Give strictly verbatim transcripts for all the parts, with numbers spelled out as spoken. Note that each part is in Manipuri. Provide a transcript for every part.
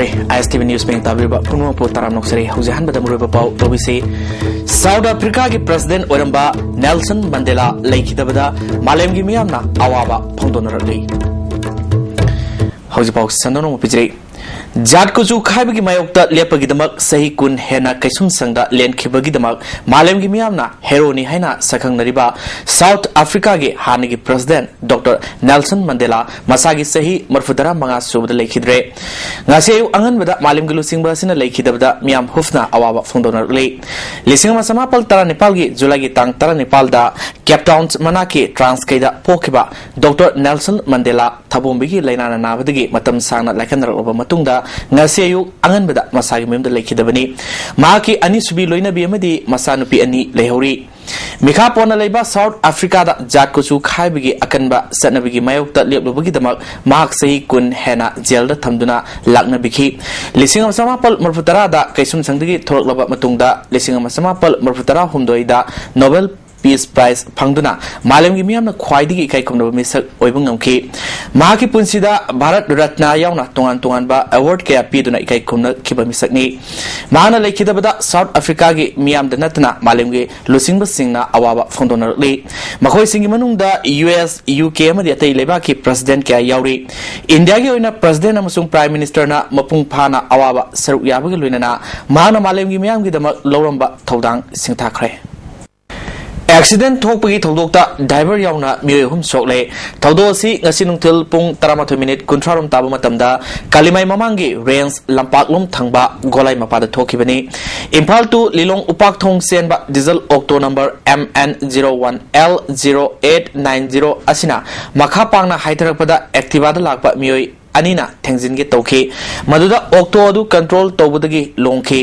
ꯑꯥꯏ ꯑꯦꯁ ꯇꯤ ꯚꯤ ꯅ꯭ꯌꯨꯁ ꯃꯌꯦꯛ ꯇꯥꯕꯤꯔꯤꯕ ꯄꯨꯝꯅꯃꯛꯄꯨ ꯇꯔꯥꯝꯅ ꯑꯣꯛꯆꯔꯤ꯫ ꯍꯧꯖꯤꯛ ꯑꯍꯥꯟꯕꯗ ꯃꯔꯨꯑꯣꯏꯕ ꯄꯥꯎ ꯂꯧꯕꯤꯁꯤ꯫ ꯁꯥꯎꯠ ꯑꯐ꯭ꯔꯤꯀꯥꯒꯤ ꯄ꯭ꯔꯁꯤꯗꯦꯟꯠ ꯑꯣꯏꯔꯝꯕ ꯅꯦꯜꯁꯟ ꯃꯟꯗꯦꯂꯥ ꯂꯩꯈꯤꯗꯕꯗ ꯃꯥꯂꯦꯝꯒꯤ ꯃꯤꯌꯥꯝꯅ ꯑꯋꯥꯕ ꯐꯣꯡꯗꯣꯛꯅꯔꯛꯂꯤ꯫ ꯍꯧꯖꯤꯛ ꯄꯥꯎ ꯁꯟꯗꯣꯛꯅ ꯑꯃꯨꯛ ꯄꯤꯖꯔꯤ꯫ ꯖꯥꯠ ꯀꯨꯆꯨ ꯈꯥꯏꯕꯒꯤ ꯃꯥꯌꯣꯛꯇ ꯂꯦꯞꯄꯒꯤꯗꯃꯛ ꯆꯍꯤ ꯀꯨꯟ ꯍꯦꯟꯅ ꯀꯩꯁꯨꯝꯁꯪꯗ ꯂꯦꯟꯈꯤꯕꯒꯤꯗꯃꯛ ꯃꯥꯂꯦꯝꯒꯤ ꯃꯤꯌꯥꯝꯅ ꯍꯦꯔꯣꯅꯤ ꯍꯥꯏꯅ ꯁꯛꯈꯪꯅꯔꯤꯕ ꯁꯥꯎꯠ ꯑꯐ꯭ꯔꯤꯀꯥꯒꯤ ꯍꯥꯟꯅꯒꯤ ꯄ꯭ꯔꯁꯤꯗꯦꯟꯠ ꯗꯣꯛꯇꯔ ꯅꯦꯜꯁꯟ ꯃꯟꯗꯦꯂꯥ ꯃꯁꯥꯒꯤ ꯆꯍꯤ ꯃꯔꯤꯐꯨꯇꯔꯥ ꯃꯉꯥ ꯁꯨꯕꯗ ꯂꯩꯈꯤꯗ꯭ꯔꯦ꯫ ꯉꯁꯤ ꯑꯌꯨꯛ ꯑꯉꯟꯕꯗ ꯃꯥꯂꯦꯝꯒꯤ ꯂꯨꯆꯤꯡꯕ ꯑꯁꯤꯅ ꯂꯩꯈꯤꯗꯕꯗ ꯃꯤꯌꯥꯝ ꯍꯨꯞꯅ ꯑꯋꯥꯕ ꯐꯣꯡꯗꯣꯛꯅꯔꯛꯂꯤ꯫ ꯂꯤꯁꯤꯡ ꯑꯃ ꯆꯃꯥꯄꯜ ꯇꯔꯥꯅꯤꯄꯥꯜꯒꯤ ꯖꯨꯂꯥꯏꯒꯤ ꯇꯥꯡ ꯇꯔꯥꯅꯤꯄꯥꯜꯗ ꯀꯦꯞ ꯇꯥꯎꯟ ꯃꯅꯥꯛꯀꯤ ꯇ꯭ꯔꯥꯟꯁꯀꯩꯗ ꯄꯣꯛꯈꯤꯕ ꯗꯣꯛꯇꯔ ꯅꯦꯜꯁꯟ ꯃꯟꯗꯦꯂꯥ ꯊꯕꯣꯝꯕꯤꯒꯤ ꯂꯥꯏꯅꯥꯅ ꯅꯥꯕꯗꯒꯤ ꯃꯇꯝ ꯁꯥꯡꯅ ꯂꯥꯏꯀꯠꯅꯔꯛꯂꯕ ꯃꯇꯨꯡꯗ ꯉꯁꯤ ꯑꯌꯨꯛ ꯑꯉꯟꯕꯗ ꯃꯁꯥꯒꯤ ꯃꯌꯨꯝꯗ ꯂꯩꯈꯤꯗꯕꯅꯤ꯫ ꯃꯍꯥꯛꯀꯤ ꯑꯅꯤꯁꯨꯕꯤ ꯂꯣꯏꯅꯕꯤ ꯑꯃꯗꯤ ꯃꯆꯥꯅꯨꯄꯤ ꯑꯅꯤ ꯂꯩꯍꯧꯔꯤ꯫ ꯃꯤꯈꯥ ꯄꯣꯟꯅ ꯂꯩꯕ ꯁꯥꯎꯠ ꯑꯐ꯭ꯔꯤꯀꯥꯗ ꯖꯥꯠ ꯀꯨꯆꯨ ꯈꯥꯏꯕꯒꯤ ꯑꯀꯟꯕ ꯆꯠꯅꯕꯤꯒꯤ ꯃꯥꯌꯣꯛꯇ ꯂꯦꯞꯂꯨꯕꯒꯤꯗꯃꯛ ꯃꯍꯥꯛ ꯆꯍꯤ ꯀꯨꯟ ꯍꯦꯟꯅ ꯖꯦꯜꯗ ꯊꯝꯗꯨꯅ ꯂꯥꯛꯅꯕꯤꯈꯤ꯫ ꯂꯤꯁꯤꯡ ꯑꯃ ꯆꯃꯥꯄꯜ ꯃꯔꯤꯐꯨꯇꯔꯥꯗ ꯀꯩꯁꯨꯝꯁꯪꯗꯒꯤ ꯊꯣꯔꯛꯂꯕ ꯃꯇꯨꯡꯗ ꯂꯤꯁꯤꯡ ꯑꯃ ꯆꯃꯥꯄꯜ ꯃꯔꯤꯐꯨꯇꯔꯥ ꯍꯨꯝꯗꯣꯏꯗ ꯅꯣꯕꯦꯜ ꯄꯤꯁ ꯄ꯭ꯔꯥꯏꯖ ꯐꯪꯗꯨꯅ ꯃꯥꯂꯦꯝꯒꯤ ꯃꯤꯌꯥꯝꯅ ꯈ꯭ꯋꯥꯏꯗꯒꯤ ꯏꯀꯥꯏ ꯈꯨꯝꯅꯕ ꯃꯤꯁꯛ ꯑꯣꯏꯕ ꯉꯝꯈꯤ꯫ ꯃꯍꯥꯛꯀꯤ ꯄꯨꯟꯁꯤꯗ ꯚꯥꯔꯠ ꯔꯠꯅ ꯌꯥꯎꯅ ꯇꯣꯉꯥꯟ ꯇꯣꯉꯥꯟꯕ ꯑꯦꯋꯥꯔꯗ ꯀꯌꯥ ꯄꯤꯗꯨꯅ ꯏꯀꯥꯏ ꯈꯨꯝꯅꯈꯤꯕ ꯃꯤꯁꯛꯅꯤ꯫ ꯃꯍꯥꯛꯅ ꯂꯩꯈꯤꯗꯕꯗ ꯁꯥꯎꯠ ꯑꯐ꯭ꯔꯤꯀꯥꯒꯤ ꯃꯤꯌꯥꯝꯗ ꯅꯠꯇꯅ ꯃꯥꯂꯦꯝꯒꯤ ꯂꯨꯆꯤꯡꯕꯁꯤꯡꯅ ꯑꯋꯥꯕ ꯐꯣꯡꯗꯣꯛꯅꯔꯛꯂꯤ꯫ ꯃꯈꯣꯏꯁꯤꯡꯒꯤ ꯃꯅꯨꯡꯗ ꯌꯨ ꯑꯦꯁ, ꯌꯨ ꯀꯦ ꯑꯃꯗꯤ ꯑꯇꯩ ꯂꯩꯕꯥꯛꯀꯤ ꯄ꯭ꯔꯁꯤꯗꯦꯟꯠ ꯀꯌꯥ ꯌꯥꯎꯔꯤ꯫ ꯏꯟꯗꯤꯌꯥꯒꯤ ꯑꯣꯏꯅ ꯄ꯭ꯔꯁꯤꯗꯦꯟꯠ ꯑꯃꯁꯨꯡ ꯄ꯭ꯔꯥꯏꯝ ꯃꯤꯅꯤꯁꯇꯔꯅ ꯃꯄꯨꯡ ꯐꯥꯅ ꯑꯋꯥꯕ ꯁꯔꯨꯛ ꯌꯥꯕꯒ ꯂꯣꯏꯅꯅ ꯃꯍꯥꯛꯅ ꯃꯥꯂꯦꯝꯒꯤ ꯃꯤꯌꯥꯝꯒꯤꯗꯃꯛ ꯂꯧꯔꯝꯕ ꯊꯧꯗꯥꯡ ꯁꯤꯡꯊꯥꯈ꯭ꯔꯦ꯫ ꯑꯦꯛꯁꯤꯗꯦꯟꯠ ꯊꯣꯛꯄꯒꯤ ꯊꯧꯗꯣꯛꯇ ꯗ꯭ꯔꯥꯏꯚꯔ ꯌꯥꯎꯅ ꯃꯤꯑꯣꯏ ꯑꯍꯨꯝ ꯁꯣꯛꯂꯦ꯫ ꯊꯧꯗꯣꯛ ꯑꯁꯤ ꯉꯁꯤ ꯅꯨꯡꯊꯤꯜ ꯄꯨꯡ ꯇꯔꯥꯃꯥꯊꯣꯏ ꯃꯤꯅꯤꯠ ꯀꯨꯟꯊ꯭ꯔꯥ ꯔꯣꯝ ꯇꯥꯕ ꯃꯇꯝꯗ ꯀꯥꯂꯤꯃꯥꯏ ꯃꯃꯥꯡꯒꯤ ꯔꯦꯟꯖ ꯂꯝꯄꯥꯛꯂꯣꯝ ꯊꯪꯕ ꯒꯣꯂꯥꯏ ꯃꯄꯥꯗ ꯊꯣꯛꯈꯤꯕꯅꯤ꯫ ꯏꯝꯐꯥꯜ to ꯂꯤꯂꯣꯡ ꯎꯄꯥꯛꯊꯣꯡ ꯆꯦꯟꯕ diesel auto number M N zero one L zero eight nine zero ꯑꯁꯤꯅ ꯃꯈꯥ ꯄꯥꯡꯅ ꯍꯥꯏꯊꯔꯛꯄꯗ ꯑꯦꯛꯇꯤꯚꯥꯗ ꯂꯥꯛꯄ ꯃꯤꯑꯣꯏ ꯑꯅꯤꯅ ꯊꯦꯡꯖꯤꯟꯒꯦ ꯇꯧꯈꯤ꯫ ꯃꯗꯨꯗ ꯑꯣꯛꯇꯣ ꯑꯗꯨ ꯀꯟꯇ꯭ꯔꯣꯜ ꯇꯧꯕꯗꯒꯤ ꯂꯣꯡꯈꯤ꯫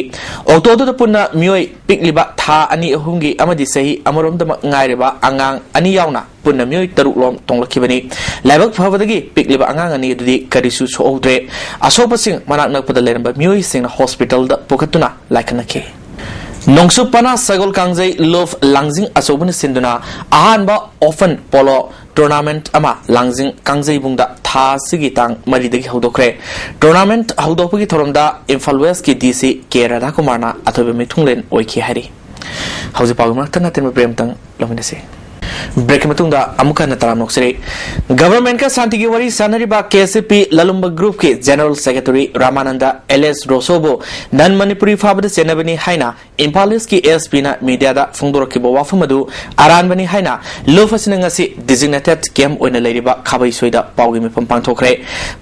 ꯑꯣꯛꯇꯣ ꯑꯗꯨꯗ ꯄꯨꯟꯅ ꯃꯤꯑꯣꯏ ꯄꯤꯛꯂꯤꯕ ꯊꯥ ꯑꯅꯤ ꯑꯍꯨꯝꯒꯤ ꯑꯃꯗꯤ ꯆꯍꯤ ꯑꯃꯔꯣꯝꯗꯃꯛ ꯉꯥꯏꯔꯤꯕ ꯑꯉꯥꯡ ꯑꯅꯤ ꯌꯥꯎꯅ ꯄꯨꯟꯅ ꯃꯤꯑꯣꯏ ꯇꯔꯨꯛ ꯂꯣꯝ ꯇꯣꯡꯂꯛꯈꯤꯕꯅꯤ꯫ ꯂꯥꯏꯕꯛ ꯐꯕꯗꯒꯤ ꯄꯤꯛꯂꯤꯕ ꯑꯉꯥꯡ ꯑꯅꯤ ꯑꯗꯨꯗꯤ ꯀꯔꯤꯁꯨ ꯁꯣꯛꯍꯧꯗ꯭ꯔꯦ꯫ ꯑꯁꯣꯛꯄꯁꯤꯡ ꯃꯅꯥꯛ ꯅꯛꯄꯗ ꯂꯩꯔꯝꯕ ꯃꯤꯑꯣꯏꯁꯤꯡꯅ ꯍꯣꯁꯄꯤꯇꯥꯜꯗ ꯄꯨꯈꯠꯇꯨꯅ ꯂꯥꯏꯀꯠꯅꯈꯤ꯫ ꯅꯣꯡꯆꯨꯞ ꯄꯅꯥ ꯁꯒꯣꯜ ꯀꯥꯡꯖꯩ ꯂꯨꯞ ꯂꯥꯡꯖꯤꯡ ꯑꯆꯧꯕꯅ ꯁꯤꯟꯗꯨꯅ ꯑꯍꯥꯟꯕ ꯑꯣꯄꯟ ꯄꯣꯂꯣ ꯇꯣꯔꯅꯥꯃꯦꯟꯠ ꯑꯃ ꯂꯥꯡꯖꯤꯡ ꯀꯥꯡꯖꯩꯕꯨꯡꯗ ꯊꯥ ꯑꯁꯤꯒꯤ ꯇꯥꯡ ꯃꯔꯤꯗꯒꯤ ꯍꯧꯗꯣꯛꯈ꯭ꯔꯦ꯫ ꯇꯣꯔꯅꯥꯃꯦꯟꯠ ꯍꯧꯗꯣꯛꯄꯒꯤ ꯊꯧꯔꯝꯗ ꯏꯝꯐꯥꯜ ꯋꯦꯁ꯭ꯠꯀꯤ ꯗꯤ ꯁꯤ ꯀꯦ ꯔꯥꯙꯥꯀꯨꯃꯥꯔꯅ ꯑꯊꯣꯏꯕ ꯃꯤꯊꯨꯡꯂꯦꯟ ꯑꯣꯏꯈꯤ ꯍꯥꯏꯔꯤ꯫ ꯍꯧꯖꯤꯛ ꯄꯥꯎꯒꯤ ꯃꯔꯛꯇ ꯅꯠꯇꯦꯟꯕ ꯕ꯭ꯔꯦꯛ ꯑꯃꯇꯪ ꯂꯧꯃꯤꯟꯅꯁꯤ꯫ ꯕ꯭ꯔꯦꯛꯀꯤ ꯃꯇꯨꯡꯗ ꯑꯃꯨꯛ ꯍꯟꯅ ꯇꯔꯥꯝꯅ ꯑꯣꯛꯆꯔꯤ꯫ ꯒꯚꯔꯟꯃꯦꯟꯠꯀ ꯁꯥꯟꯇꯤꯒꯤ ꯋꯥꯔꯤ ꯁꯥꯟꯅꯔꯤꯕ ꯀꯦ ꯑꯦꯁ ꯁꯤ ꯄꯤ ꯂꯂꯨꯝꯕ ꯒ꯭ꯔꯨꯞꯀꯤ ꯖꯦꯅꯔꯦꯜ ꯁꯦꯀ꯭ꯔꯦꯇꯔꯤ ꯔꯥꯃꯥꯅꯟꯗ ꯑꯦꯂꯤꯌꯥꯁ ꯔꯣꯁꯣꯕꯨ ꯅꯟ ꯃꯅꯤꯄꯨꯔꯤ ꯐꯥꯕꯗ ꯆꯦꯟꯅꯕꯅꯤ ꯍꯥꯏꯅ ꯏꯝꯐꯥꯜ ꯏꯁ꯭ꯠꯀꯤ ꯑꯦꯁ ꯄꯤꯅ ꯃꯤꯗꯤꯌꯥꯗ ꯐꯣꯡꯗꯣꯔꯛꯈꯤꯕ ꯋꯥꯐꯝ ꯑꯗꯨ ꯑꯔꯥꯟꯕꯅꯤ ꯍꯥꯏꯅ ꯂꯨꯐ ꯑꯁꯤꯅ ꯉꯁꯤ ꯗꯤꯖꯤꯒꯅꯦꯇꯦꯗ ꯀꯦꯝꯞ ꯑꯣꯏꯅ ꯂꯩꯔꯤꯕ ꯈꯥꯕꯩꯁꯣꯏꯗ ꯄꯥꯎꯒꯤ ꯃꯤꯐꯝ ꯄꯥꯡꯊꯣꯛꯈ꯭ꯔꯦ꯫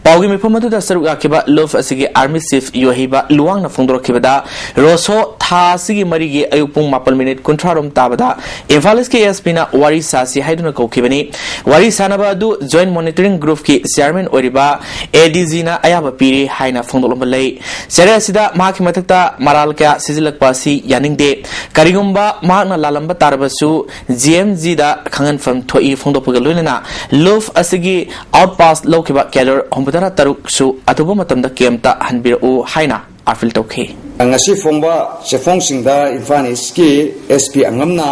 ꯄꯥꯎꯒꯤ ꯃꯤꯐꯝ ꯑꯗꯨꯗ ꯁꯔꯨꯛ ꯌꯥꯈꯤꯕ ꯂꯨꯐ ꯑꯁꯤꯒꯤ ꯑꯥꯔꯃꯤ ꯆꯤꯐ ꯌꯣꯍꯤꯕ ꯂꯨꯋꯥꯡꯅ ꯐꯣꯡꯗꯣꯔꯛꯈꯤꯕꯗ, ꯔꯣꯁꯣ ꯊꯥ ꯑꯁꯤꯒꯤ ꯃꯔꯤꯒꯤ ꯑꯌꯨꯛ ꯄꯨꯡ ꯃꯥꯄꯜ ꯃꯤꯅꯤꯠ ꯀꯨꯟꯊ꯭ꯔꯥ ꯔꯣꯝ ꯇꯥꯕꯗ ꯏꯝꯐꯥꯜ ꯏꯁ꯭ꯠꯀꯤ ꯑꯦꯁ ꯄꯤꯅ ꯋꯥꯔꯤ ꯁꯥꯁꯤ ꯍꯥꯏꯗꯨꯅ ꯀꯧꯈꯤꯕꯅꯤ꯫ ꯋꯥꯔꯤ ꯁꯥꯅꯕ ꯑꯗꯨ ꯖꯣꯏꯟꯠ ꯃꯣꯅꯤꯇꯔꯤꯡ ꯒ꯭ꯔꯨꯞꯀꯤ ꯆꯤꯌꯥꯔꯃꯦꯟ ꯑꯣꯏꯔꯤꯕ ꯑꯦ ꯗꯤ ꯖꯤꯅ ꯑꯌꯥꯕ ꯄꯤꯔꯦ ꯍꯥꯏꯅ ꯐꯣꯡꯗꯣꯛꯂꯝꯕ ꯂꯩ꯫ ꯆꯦꯔꯦ ꯑꯁꯤꯗ ꯃꯍꯥꯛꯀꯤ ꯃꯊꯛꯇ ꯃꯔꯥꯜ ꯀꯌꯥ ꯁꯤꯖꯤꯜꯂꯛꯄ ꯑꯁꯤ ꯌꯥꯅꯤꯡꯗꯦ꯫ ꯀꯔꯤꯒꯨꯝꯕ ꯃꯍꯥꯛꯅ ꯂꯥꯜꯂꯝꯕ ꯇꯥꯔꯕꯁꯨ, ꯖꯤ ꯑꯦꯝ ꯖꯤꯗ ꯈꯪꯍꯟꯐꯝ ꯊꯣꯛꯏ ꯐꯣꯡꯗꯣꯛꯄꯒ ꯂꯣꯏꯅꯅ ꯂꯨꯐ ꯑꯁꯤꯒꯤ ꯑꯥꯎꯠ ꯄꯥꯁ ꯂꯧꯈꯤꯕ ꯀꯦꯗꯔ ꯍꯨꯝꯐꯨꯇꯔꯥ ꯇꯔꯨꯛꯁꯨ ꯑꯊꯨꯕ ꯃꯇꯝꯗ ꯀꯦꯝꯞꯇ ꯍꯟꯕꯤꯔꯛꯎ ꯍꯥꯏꯅ ꯑꯥꯄꯤꯜ ꯇꯧꯈꯤ꯫ ꯉꯁꯤ ꯐꯣꯡꯕ ꯆꯦꯐꯣꯡꯁꯤꯡꯗ ꯏꯝꯐꯥꯜ ꯏꯁ꯭ꯠꯀꯤ ꯑꯦꯁ ꯄꯤ ꯑꯉꯝꯅ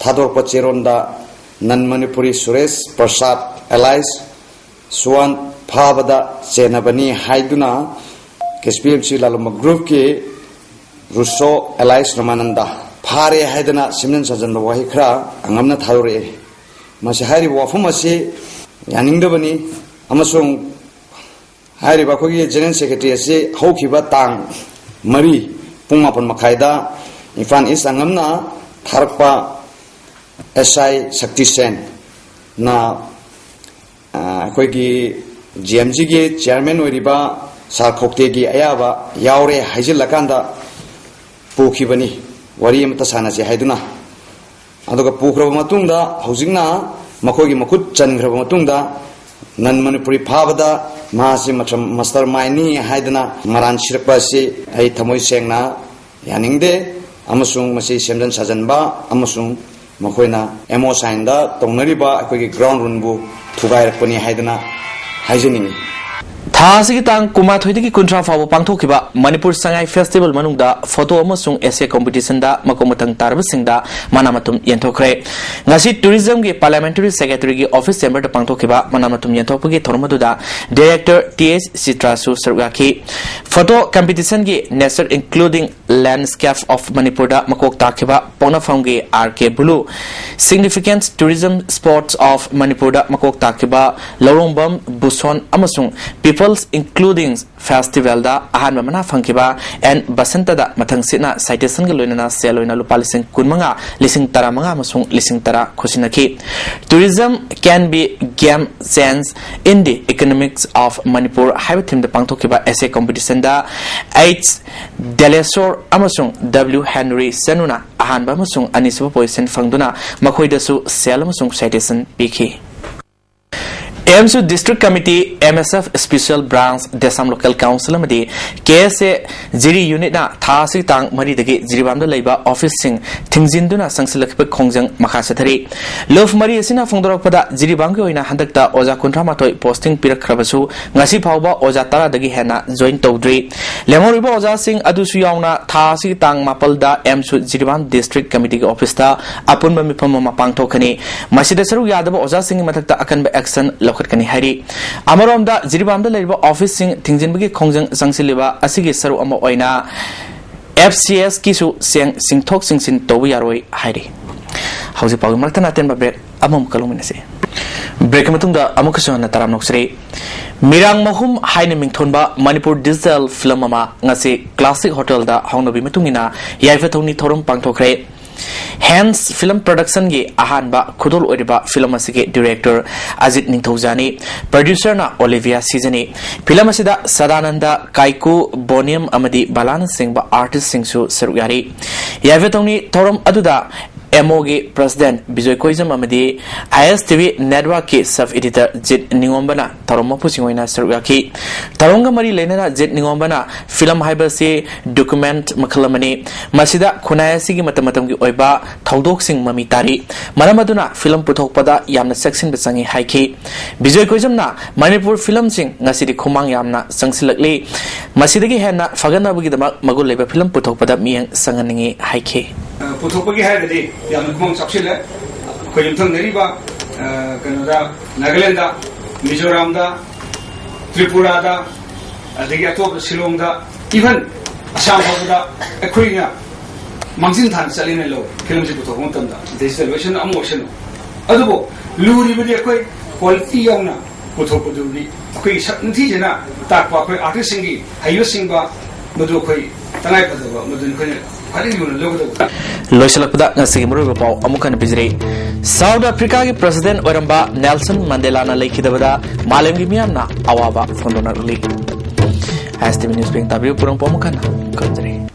ꯊꯥꯗꯣꯔꯛꯄ ꯆꯦꯔꯣꯟꯗ ꯅꯟ ꯃꯅꯤꯄꯨꯔꯤ ꯁꯨꯔꯦꯁ ꯄ꯭ꯔꯁꯥꯗ ꯑꯦꯂꯥꯏꯁ ꯁꯨꯋꯥꯟ ꯐꯥꯕꯗ ꯆꯦꯟꯅꯕꯅꯤ ꯍꯥꯏꯗꯨꯅ ꯀꯦ S P M C ꯂꯥꯂꯨꯝꯕ ꯒ꯭ꯔꯨꯞꯀꯤ ꯔꯨꯁꯣ alias ꯔꯃꯥꯅꯟꯗ ꯐꯥꯔꯦ ꯍꯥꯏꯗꯅ ꯁꯦꯝꯖꯤꯟ ꯁꯥꯖꯤꯟꯕ ꯋꯥꯍꯩ ꯈꯔ ꯑꯉꯝꯅ ꯊꯥꯗꯣꯔꯛꯑꯦ꯫ ꯃꯁꯤ ꯍꯥꯏꯔꯤꯕ ꯋꯥꯐꯝ ꯑꯁꯤ ꯌꯥꯅꯤꯡꯗꯕꯅꯤ ꯑꯃꯁꯨꯡ ꯍꯥꯏꯔꯤꯕ ꯑꯩꯈꯣꯏꯒꯤ ꯖꯦꯅꯔꯦꯜ ꯁꯦꯀ꯭ꯔꯦꯇꯔꯤ ꯑꯁꯤ ꯍꯧꯈꯤꯕ ꯇꯥꯡ ꯃꯔꯤ ꯄꯨꯡ ꯃꯥꯄꯟ ꯃꯈꯥꯏꯗ ꯏꯝꯐꯥꯜ ꯏꯁ꯭ꯠ ꯑꯉꯝꯅ ꯊꯥꯔꯛꯄ ꯑꯦꯁ ꯑꯥꯏ ꯁꯛꯇꯤ ꯁꯦꯟꯅ, ꯑ, ꯑꯩꯈꯣꯏꯒꯤ ꯖꯤ ꯑꯦꯝ ꯖꯤꯒꯤ ꯆꯤꯌꯥꯔꯃꯦꯟ ꯑꯣꯏꯔꯤꯕ ꯁꯥꯔ ꯈꯣꯛꯇꯦꯒꯤ ꯑꯌꯥꯕ ꯌꯥꯎꯔꯦ ꯍꯥꯏꯖꯤꯜꯂꯀꯥꯟꯗ ꯄꯨꯈꯤꯕꯅꯤ, ꯋꯥꯔꯤ ꯑꯃꯠꯇ ꯁꯥꯟꯅꯁꯦ ꯍꯥꯏꯗꯨꯅ꯫ ꯑꯗꯨꯒ ꯄꯨꯈ꯭ꯔꯕ ꯃꯇꯨꯡꯗ ꯍꯧꯖꯤꯛꯅ ꯃꯈꯣꯏꯒꯤ ꯃꯈꯨꯠ ꯆꯟꯈ꯭ꯔꯕ ꯃꯇꯨꯡꯗ ꯅꯟ ꯃꯅꯤꯄꯨꯔꯤ ꯐꯥꯕꯗ ꯃꯍꯥꯛꯁꯤ ꯃꯇꯝ ꯃꯁꯇꯔ ꯃꯥꯏꯟꯅꯤ ꯍꯥꯏꯗꯅ ꯃꯔꯥꯟ ꯁꯤꯔꯛꯄ ꯑꯁꯤ ꯑꯩ ꯊꯃꯣꯏ ꯁꯦꯡꯅ ꯌꯥꯅꯤꯡꯗꯦ ꯑꯃꯁꯨꯡ ꯃꯁꯤ ꯁꯦꯝꯖꯤꯟ ꯁꯥꯖꯤꯟꯕ ꯑꯃꯁꯨꯡ ꯃꯈꯣꯏꯅ ꯑꯦꯝ ꯑꯣ ꯁꯥꯏꯟꯗ ꯇꯧꯅꯔꯤꯕ ꯑꯩꯈꯣꯏꯒꯤ ꯒ꯭ꯔꯥꯎꯟ ꯔꯨꯜꯕꯨ ꯊꯨꯒꯥꯏꯔꯛꯄꯅꯤ ꯍꯥꯏꯗꯅ ꯍꯥꯏꯖꯅꯤꯡꯏ꯫ ꯊꯥ ꯑꯁꯤꯒꯤ ꯇꯥꯡ ꯀꯨꯟꯃꯥꯊꯣꯏꯗꯒꯤ ꯀꯨꯟꯊ꯭ꯔꯥ ꯐꯥꯎꯕ ꯄꯥꯡꯊꯣꯛꯈꯤꯕ ꯃꯅꯤꯄꯨꯔ ꯁꯉꯥꯏ ꯐꯦꯁꯇꯤꯚꯦꯜ ꯃꯅꯨꯡꯗ ꯐꯣꯇꯣ ꯑꯃꯁꯨꯡ ꯑꯦꯁꯦ ꯀꯝꯄꯤꯇꯤꯁꯟꯗ ꯃꯀꯣꯛ ꯃꯊꯪ ꯇꯥꯔꯕꯁꯤꯡꯗ ꯃꯅꯥ ꯃꯊꯨꯝ ꯌꯦꯟꯊꯣꯛꯈ꯭ꯔꯦ꯫ ꯉꯁꯤ ꯇꯨꯔꯤꯖꯝꯒꯤ ꯄꯥꯔꯂꯤꯌꯥꯃꯦꯟꯇꯔꯤ ꯁꯦꯀ꯭ꯔꯦꯇꯔꯤꯒꯤ ꯑꯣꯐꯤꯁ ꯆꯦꯝꯕꯔꯗ ꯄꯥꯡꯊꯣꯛꯈꯤꯕ ꯃꯅꯥ ꯃꯊꯨꯝ ꯌꯦꯟꯊꯣꯛꯄꯒꯤ ꯊꯧꯔꯝ ꯑꯗꯨꯗ ꯗꯤꯔꯦꯛꯇꯔ ꯇꯤ ꯑꯩꯆ ꯆꯤꯇ꯭ꯔꯥꯁꯨ ꯁꯔꯨꯛ ꯌꯥꯈꯤ꯫ ꯐꯣꯇꯣ ꯀꯝꯄꯤꯇꯤꯁꯟꯒꯤ ꯅꯦꯆꯔ ꯏꯟꯀ꯭ꯂꯨꯗꯤꯡ ꯂꯦꯟꯁ꯭ꯀꯦꯞ ꯑꯣꯐ ꯃꯅꯤꯄꯨꯔꯗ ꯃꯀꯣꯛ ꯇꯥꯈꯤꯕ ꯄꯣꯛꯅꯐꯝꯒꯤ R K Bulu, significance tourism spots of ꯃꯅꯤꯄꯨꯔꯗ ꯃꯀꯣꯛ ꯇꯥꯈꯤꯕ ꯂꯧꯔꯣꯡꯕꯝ ꯕꯨꯁꯣꯟ ꯑꯃꯁꯨꯡ ꯄꯤꯄꯜꯁ ꯏꯟꯀ꯭ꯂꯨꯗꯤꯡ ꯐꯦꯁꯇꯤꯚꯦꯜꯗ ꯑꯍꯥꯟꯕ ꯃꯅꯥ ꯐꯪꯈꯤꯕ ꯑꯦꯟ ꯕꯁꯟꯇꯗ ꯃꯊꯪ ꯁꯤꯠꯅ ꯁꯥꯏꯇꯦꯁꯟꯒ ꯂꯣꯏꯅꯅ ꯁꯦꯜ ꯑꯣꯏꯅ ꯂꯨꯄꯥ ꯂꯤꯁꯤꯡ ꯀꯨꯟꯃꯉꯥ, ꯂꯤꯁꯤꯡ ꯇꯔꯥꯃꯉꯥ ꯑꯃꯁꯨꯡ ꯂꯤꯁꯤꯡ ꯇꯔꯥ ꯈꯨꯠꯁꯤꯟꯅꯈꯤ꯫ Tourism can be game change in the economics of Manipur ꯍꯥꯏꯕ ꯊꯤꯝꯗ ꯄꯥꯡꯊꯣꯛꯈꯤꯕ ꯑꯦꯁꯦ ꯀꯝꯄꯤꯇꯤꯁꯟꯗ ꯑꯩꯆ ꯗꯦꯂꯦꯁꯣꯔ ꯑꯃꯁꯨꯡ ꯗꯕ꯭ꯂꯤꯎ ꯍꯦꯟꯔꯤ ꯆꯅꯨꯅ ꯑꯍꯥꯟꯕ ꯑꯃꯁꯨꯡ ꯑꯅꯤꯁꯨꯕ ꯄꯣꯖꯤꯁꯟ ꯐꯪꯗꯨꯅ ꯃꯈꯣꯏꯗꯁꯨ ꯁꯦꯜ ꯑꯃꯁꯨꯡ ꯁꯥꯏꯇꯦꯁꯟ ꯄꯤꯈꯤ꯫ ꯑꯦꯝꯁꯨ District Committee, M S F Special Branch, Desam Local Council ꯑꯃꯗꯤ ꯀꯦ ꯑꯦꯁ ꯑꯦ ꯖꯤꯔꯤ ꯌꯨꯅꯤꯠꯅ ꯊꯥ ꯑꯁꯤꯒꯤ ꯇꯥꯡ ꯃꯔꯤꯗꯒꯤ ꯖꯤꯔꯤꯕꯥꯝꯗ ꯂꯩꯕ ꯑꯣꯐꯤꯁꯁꯤꯡ ꯊꯤꯡꯖꯤꯟꯗꯨꯅ ꯆꯪꯁꯤꯜꯂꯛꯈꯤꯕ ꯈꯣꯡꯖꯪ ꯃꯈꯥ ꯆꯠꯊꯔꯤ꯫ ꯂꯨꯞ ꯃꯔꯤ ꯑꯁꯤꯅ ꯐꯣꯡꯗꯣꯔꯛꯄꯗ ꯖꯤꯔꯤꯕꯥꯝꯒꯤ ꯑꯣꯏꯅ ꯍꯟꯗꯛꯇ ꯑꯣꯖꯥ ꯀꯨꯟꯊ꯭ꯔꯥ ꯃꯥꯊꯣꯏ ꯄꯣꯁꯇꯤꯡ ꯄꯤꯔꯛꯈ꯭ꯔꯕꯁꯨ ꯉꯁꯤ ꯐꯥꯎꯕ ꯑꯣꯖꯥ ꯇꯔꯥꯗꯒꯤ ꯍꯦꯟꯅ ꯖꯣꯏꯟ ꯇꯧꯗ꯭ꯔꯤ꯫ ꯂꯦꯝꯍꯧꯔꯤꯕ ꯑꯣꯖꯥꯁꯤꯡ ꯑꯗꯨꯁꯨ ꯌꯥꯎꯅ ꯊꯥ ꯑꯁꯤꯒꯤ ꯇꯥꯡ ꯃꯥꯄꯜꯗ ꯑꯦꯝꯁꯨ ꯖꯤꯔꯤꯕꯥꯝ District Committeeꯒꯤ ꯑꯣꯐꯤꯁꯇ ꯑꯄꯨꯟꯕ ꯃꯤꯐꯝ ꯑꯃ ꯄꯥꯡꯊꯣꯛꯀꯅꯤ꯫ ꯃꯁꯤꯗ ꯁꯔꯨꯛ ꯌꯥꯗꯕ ꯑꯣꯖꯥꯁꯤꯡꯒꯤ ꯃꯊꯛꯇ ꯑꯀꯟꯕ ꯑꯦꯛꯁꯟ ꯂꯧꯈꯠꯀꯅꯤ ꯍꯥꯏꯔꯤ꯫ ꯑꯃꯔꯣꯝꯗ ꯖꯤꯔꯤꯕꯥꯝꯗ ꯂꯩꯔꯤꯕ ꯑꯣꯐꯤꯁꯁꯤꯡ ꯊꯤꯡꯖꯤꯟꯕꯒꯤ ꯈꯣꯡꯖꯪ ꯆꯪꯁꯤꯜꯂꯤꯕ ꯑꯁꯤꯒꯤ ꯁꯔꯨꯛ ꯑꯃ ꯑꯣꯏꯅ ꯑꯦꯐ ꯁꯤ ꯑꯦꯁꯀꯤꯁꯨ ꯆꯦꯡ ꯆꯤꯡꯊꯣꯛ ꯆꯤꯡꯁꯤꯟ ꯇꯧꯕ ꯌꯥꯔꯣꯏ ꯍꯥꯏꯔꯤ꯫ ꯍꯧꯖꯤꯛ ꯐꯥꯎꯒꯤ ꯃꯔꯛꯇ ꯑꯇꯦꯟꯕ ꯕ꯭ꯔꯦꯛ ꯑꯃꯃꯨꯛꯀ ꯂꯧꯃꯤꯟꯅꯁꯤ꯫ ꯕ꯭ꯔꯦꯛꯀꯤ ꯃꯇꯨꯡꯗ ꯑꯃꯨꯛꯀꯁꯨ ꯍꯟꯅ ꯇꯔꯥꯝꯅ ꯑꯣꯛꯆꯔꯤ꯫ ꯃꯤꯔꯥꯡ ꯃꯍꯨꯝ ꯍꯥꯏꯅ ꯃꯤꯡꯊꯣꯟꯕ ꯃꯅꯤꯄꯨꯔ ꯗꯤꯖꯤꯇꯦꯜ ꯐꯤꯂꯝ ꯑꯃ ꯉꯁꯤ ꯀ꯭ꯂꯥꯁꯤꯛ ꯍꯣꯇꯦꯜꯗ ꯍꯧꯅꯕꯤ ꯃꯇꯨꯡ ꯏꯟꯅ ꯌꯥꯏꯐ ꯊꯧꯅꯤ ꯊꯧꯔꯝ ꯄꯥꯡꯊꯣꯛꯈ꯭ꯔꯦ꯫ ꯍꯦꯟꯁ ꯐꯤꯂꯝ ꯄ꯭ꯔꯗꯛꯁꯟꯒꯤ ꯑꯍꯥꯟꯕ ꯈꯨꯗꯣꯜ ꯑꯣꯏꯔꯤꯕ ꯐꯤꯂꯝ ꯑꯁꯤꯒꯤ ꯗꯤꯔꯦꯛꯇꯔ ꯑꯖꯤꯠ ꯅꯤꯡꯊꯧꯖꯥꯅꯤ, ꯄ꯭ꯔꯗ꯭ꯌꯨꯁꯔꯅ ꯑꯣꯂꯤꯚꯤꯌꯥ ꯁꯤꯖꯅꯤ꯫ ꯐꯤꯂꯝ ꯑꯁꯤꯗ ꯁꯗꯥꯅꯟꯗ, ꯀꯥꯏꯀꯨ, ꯕꯣꯅꯤꯝ ꯑꯃꯗꯤ ꯕꯂꯥꯅꯆꯤꯡꯕ ꯑꯥꯔꯇꯤꯁꯁꯤꯡꯁꯨ ꯁꯔꯨꯛ ꯌꯥꯔꯤ꯫ ꯌꯥꯏꯐ ꯊꯧꯅꯤ ꯊꯧꯔꯝ ꯑꯗꯨꯗ ꯑꯦꯝ ꯑꯣꯒꯤ ꯄ꯭ꯔꯁꯤꯗꯦꯟꯠ ꯕꯤꯖꯣꯏ ꯀꯣꯏꯖꯝ ꯑꯃꯗꯤ ꯑꯥꯏ ꯑꯦꯁ ꯇꯤ ꯚꯤ ꯅꯦꯠꯋꯥꯔꯛꯀꯤ ꯁꯕ ꯏꯗꯤꯇꯔ ꯖꯤꯠ ꯅꯤꯉꯣꯝꯕꯅ ꯊꯧꯔꯝ ꯃꯄꯨꯁꯤꯡ ꯑꯣꯏꯅ ꯁꯔꯨꯛ ꯌꯥꯈꯤ꯫ ꯊꯧꯔꯝꯒ ꯃꯔꯤ ꯂꯩꯅꯅ ꯖꯤꯠ ꯅꯤꯉꯣꯝꯕꯅ ꯐꯤꯂꯝ ꯍꯥꯏꯕꯁꯤ ꯗꯣꯀꯨꯃꯦꯟꯠ ꯃꯈꯜ ꯑꯃꯅꯤ꯫ ꯃꯁꯤꯗ ꯈꯨꯟꯅꯥꯏ ꯑꯁꯤꯒꯤ ꯃꯇꯝ ꯃꯇꯝꯒꯤ ꯑꯣꯏꯕ ꯊꯧꯗꯣꯛꯁꯤꯡ ꯃꯃꯤ ꯇꯥꯔꯤ꯫ ꯃꯔꯝ ꯑꯗꯨꯅ ꯐꯤꯂꯝ ꯄꯨꯊꯣꯛꯄꯗ ꯌꯥꯝꯅ ꯆꯦꯛꯁꯤꯟꯕ ꯆꯪꯏ ꯍꯥꯏꯈꯤ꯫ ꯕꯤꯖꯣꯏ ꯀꯣꯏꯖꯝꯅ ꯃꯅꯤꯄꯨꯔ ꯐꯤꯂꯝꯁꯤꯡ ꯉꯁꯤꯗꯤ ꯈꯨꯃꯥꯡ ꯌꯥꯝꯅ ꯆꯪꯁꯤꯜꯂꯛꯂꯤ꯫ ꯃꯁꯤꯗꯒꯤ ꯍꯦꯟꯅ ꯐꯒꯠꯅꯕꯒꯤꯗꯃꯛ ꯃꯒꯨꯟ ꯂꯩꯕ ꯐꯤꯂꯝ ꯄꯨꯊꯣꯛꯄꯗ ꯃꯤꯠꯌꯦꯡ ꯆꯪꯍꯟꯅꯤꯡꯏ ꯍꯥꯏꯈꯤ꯫ ꯄꯨꯊꯣꯛꯄꯒꯤ ꯍꯥꯏꯔꯒꯗꯤ ꯌꯥꯝꯅ ꯈꯨꯃꯥꯡ ꯆꯥꯎꯁꯤꯜꯂꯦ꯫ ꯑꯩꯈꯣꯏ ꯌꯨꯝꯊꯪꯅꯔꯤꯕ, ꯑ, ꯀꯩꯅꯣꯗ, ꯅꯥꯒꯥꯂꯦꯟꯗ, ꯃꯤꯖꯣꯔꯥꯝꯗ, ꯇ꯭ꯔꯤꯄꯨꯔꯥꯗ, ꯑꯗꯒꯤ ꯑꯇꯣꯞꯄ ꯁꯤꯂꯣꯡꯗ, even ꯑꯁꯥꯝ ꯐꯥꯎꯕꯗ ꯑꯩꯈꯣꯏꯅ ꯃꯥꯡꯖꯤꯟ ꯊꯥꯅ ꯆꯠꯂꯤꯅ ꯂꯧ꯫ ꯐꯤꯂꯝꯁꯤ ꯄꯨꯊꯣꯛꯄ ꯃꯇꯝꯗ ꯗꯤꯖꯤꯇꯦꯜ ꯑꯣꯏꯁꯅꯨ, ꯑꯃ ꯑꯣꯏꯁꯅꯨ, ꯑꯗꯨꯕꯨ ꯂꯨꯔꯤꯕꯗꯤ ꯑꯩꯈꯣꯏ ꯀ꯭ꯋꯥꯂꯤꯇꯤ ꯌꯥꯎꯅ ꯄꯨꯊꯣꯛꯄꯗꯨꯗꯤ ꯑꯩꯈꯣꯏꯒꯤ ꯁꯛ ꯅꯤꯡꯊꯤꯖꯅ ꯇꯥꯛꯄ ꯑꯩꯈꯣꯏ ꯑꯥꯔꯇꯤꯁꯁꯤꯡꯒꯤ ꯍꯩꯕꯁꯤꯡꯕ ꯃꯗꯨ ꯑꯩꯈꯣꯏ ꯇꯉꯥꯏ ꯐꯗꯕ, ꯃꯗꯨꯅꯤ ꯑꯩꯈꯣꯏꯅ ꯈ꯭ꯋꯥꯏꯗꯒꯤ ꯂꯨꯅ ꯂꯧꯒꯗꯕ꯫ ꯂꯣꯏꯁꯤꯜꯂꯛꯄꯗ ꯉꯁꯤꯒꯤ ꯃꯔꯨꯑꯣꯏꯕ ꯄꯥꯎ ꯑꯃꯨꯛ ꯍꯟꯅ ꯄꯤꯖꯔꯤ꯫ ꯁꯥꯎꯠ ꯑꯐ꯭ꯔꯤꯀꯥꯒꯤ ꯄ꯭ꯔꯁꯤꯗꯦꯟꯠ ꯑꯣꯏꯔꯝꯕ ꯅꯦꯜꯁꯟ ꯃꯟꯗꯦꯂꯥꯅ ꯂꯩꯈꯤꯗꯕꯗ ꯃꯥꯂꯦꯝꯒꯤ ꯃꯤꯌꯥꯝꯅ ꯑꯋꯥꯕ ꯐꯣꯡꯗꯣꯛꯅꯔꯛꯂꯤ꯫ ꯑꯥꯏ ꯑꯦꯁ ꯇꯤ ꯚꯤ ꯅ꯭ꯌꯨꯁ ꯄꯦꯡ ꯇꯥꯕꯤꯌꯨ ꯄꯨꯔꯝꯄ ꯑꯃꯨꯛ ꯍꯟꯅ ꯈꯟꯖꯔꯤ꯫